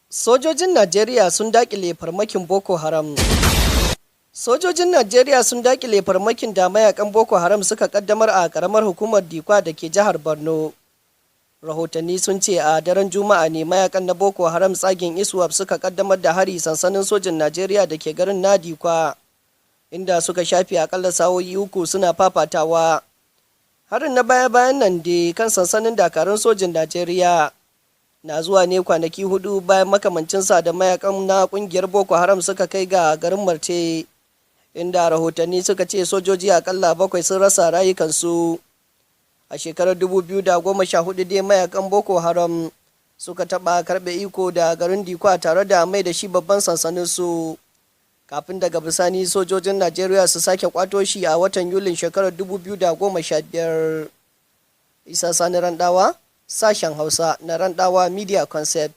Sojojin Najeriya sun dakile farmakin Boko Haram. Sojojin Najeriya sun dakile farmakin da mayakan Boko Haram suka kaddamar a karamar hukumar Dikwa da ke jihar Borno. Rahotanni sun ce a daren Juma'a ne mayakan na Boko Haram tsagin ISWAP suka kaddamar da hari sansanin sojin Najeriya da ke garin na Dikwa, inda suka shafe akalla sa'o'i 3 suna fafatawa. Harin na baya-bayan nan dai kan sansanin dakarun sojin Najeriya na zuwa ne kwanaki 4 bayan makamancinsa da mayakan na kungiyar Boko Haram suka kai ga garin Marte, inda rahotanni suka ce sojoji akalla bakwai sun rasa rayukansu. A shekarar 2014 dai mayakan Boko Haram suka taɓa karɓe iko da garin Dikwa tare da mai da shi babban sansaninsu, kafin daga bisani sojojin Najeriya su sake kwato shi a watan Yulin shekarar 2015. Isa Sani Randawa, sashen Hausa na Randawa Media Concept.